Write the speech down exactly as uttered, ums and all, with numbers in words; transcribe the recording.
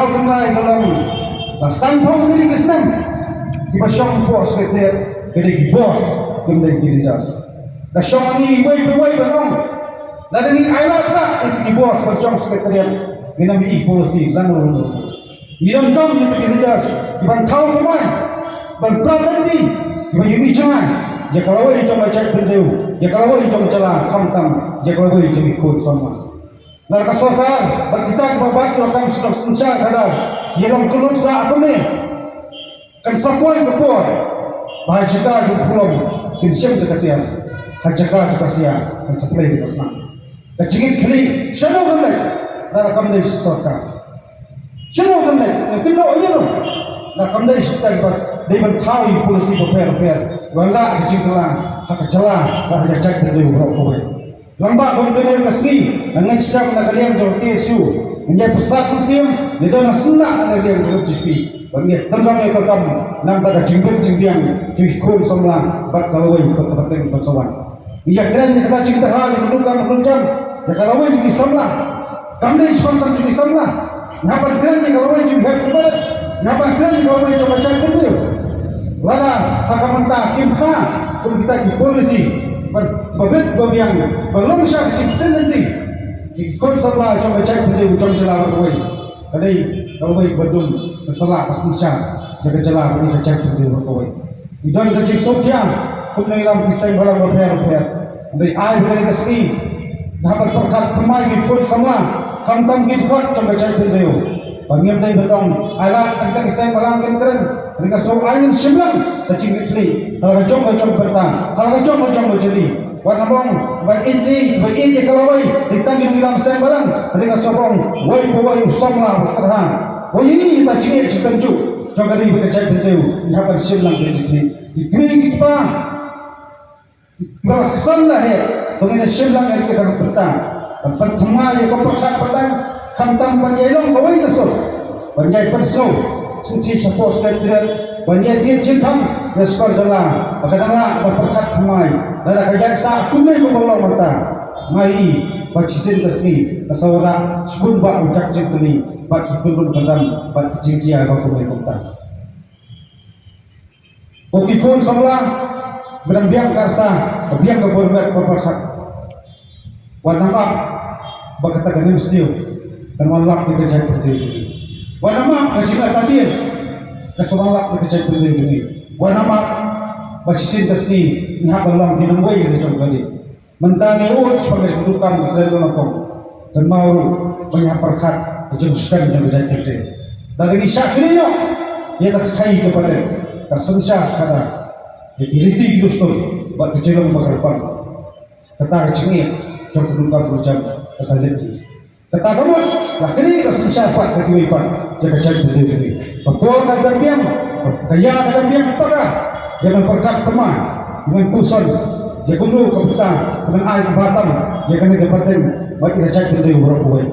Tynrai ka long, la san phew tylli ki snem kiba shong hapoh Secretariat ka dei ki boss, kim dei ki leaders. Ka shong hangne iwei pa iwei ban ong, lada ngi ailad sah ïa ki boss ban shong Secretariat, ngin ym ïohi policy lano lano. Ngi donkam ïa ki leaders kiban thaw thymmai, ban prat lynti, kiban ïohi jngai ïa ka lawei jong ka jaitbynriew, ïa ka lawei jong ka jylla, khamtam ïa ka lawei jong ki khun samla. Lada ka sorkar bad kita kiba bat ïa ka kam sdang synshar khadar ïa long kyllut sah kumne, kan sa poi ka por ba ha jaka jong ka khulom kin shim da ka tiar, ha jaka jong ka sia kan sa plie da ka snam. Ka jingkitkhlieh, shano kan leit lada kam dei sorkar? Shano kan leit? Ngi kynnoh ïa no? Lada kam dei sorkar ba dei ban thaw ïa ki policy bapher bapher ban rah ka jingkylla ha ka jylla bad ha ka jaitbynriew baroh kawei. Lyngba kum kane ka sngi, nga ngeit skhem na ka liang jong ka K S U, ngin ïai pyrshah mynsiem, ngin don ha syndah na ka liang jong ka B J P, bad ngin ïai tynrong ïa ka kam na ka bynta ka jingbit jingbiang jong ki khun samla bad ka lawei bad ka pateng ban sa wan. Ngi ïakren ïa kata jingtyrha jong ka donkam ka donkam ïa ka lawei jong ki samla. Kam dei shaphang tang jong ki samla. Ngi hap ban kren ïa ka lawei jong ki hep ki barit. Ngi hap ban kren ïa ka lawei jong ka jaitbynriew. Lada ha ka mynta kim kha kum kita ki policy ban ba bit ba biang, ba long sha ka jingpyntip lynti ïa ki khun samla jong ka jaitbynriew jong ka jylla baroh kawei, ka dei ka lawei ba dum ka sla ka synshar ïa ka jylla bad ïa ka jaitbynriew baroh kawei. Ngi don ka jingsngewkhia kum nongïalam ki seng bhalang bapher bapher. Hynrei ai ba kane ka sngi ngi hap ban pyrkhat thymmai ki khun samla, khamtam ki dkhot jong ka jaitbynriew. Ba ngim dei ban ong ai lad tang tang ki seng bhalang kin kren. Hynrei nga sngew ai ngin shim lang ka jingkitkhlieh ha la ka jong ka jong ka bynta, ha la ka jong ka jong ka jylliew. Wat nym ong ba ïeit, ba ïeit ïa ka lawei dei tang ki nongïalam seng bhalang. Hynrei nga sngew ong wei pa wei u samla ba tyrha, wei ïa ka jingïeit jingtynjuh jong ka ri bad ka jaitbynriew, ngi hap ban shim lang ka jingkitkhlieh. Ki kmie ki kpa ba la ksan la heh, to ngin ïa shim lang ïa ka bynta ban pynthymmai ïa ka pyrkhat pyrkhat, khamtam ban ïai long kawei ka sur, ban ïai pynsngew shynti shapoh Secretariat, ban ïai tied jingkhang ïa skor jylla ba ka dang lah ban pyrkhat thymmai. Lada ka ïaid sah kumne kumba long mynta, nga ïohi ba shisien ka sngi ka sa wanrah shibun bah u dak jingkylli bad ki kynrum kynram bad ki jingjia ba kumne kumta. Ko ki khun samla, ba dang biang ka rta, ba biang ka bor met ba pyrkhat, wat nym ap ba kata ka nemsniew kan wanlap ïa ka jaitbynriew jong ngi. Wat nym ap ka jingartatien kan sa wanlap ïa ka jaitbynriew jong ngi. Wat nym ap ba shisien ka sngi ngi hap ban long ki nongwei la jong ka ri. Mynta ngi ïoh shaphang ka jingdonkam ka kren la nyngkong, kynmaw ruh ba ngi hap pyrkhat ka jingskhem jong ka jaitbynriew. Lada ngi shah kylli noh ïa ka khaii ka pateng, ka synshar khadar, ïa ki riti ki dustur bad ka jinglong ba kyrpang, kata ka jingeh jong ka donkam ka rujam ka sa leit. Kata ka mut la kane ka synshar pat ka kiwei pat ïa ka jaitbynriew jong ngi. Ka por ka dang biang, ka ïa ka dang biang, paka ïa ban pyrkhat thymmai, ïa ban puson ïa kumno ka bynta ban ai ka bha tam ïa kane ka pateng bad ïa ka jaitbynriew baroh kawei.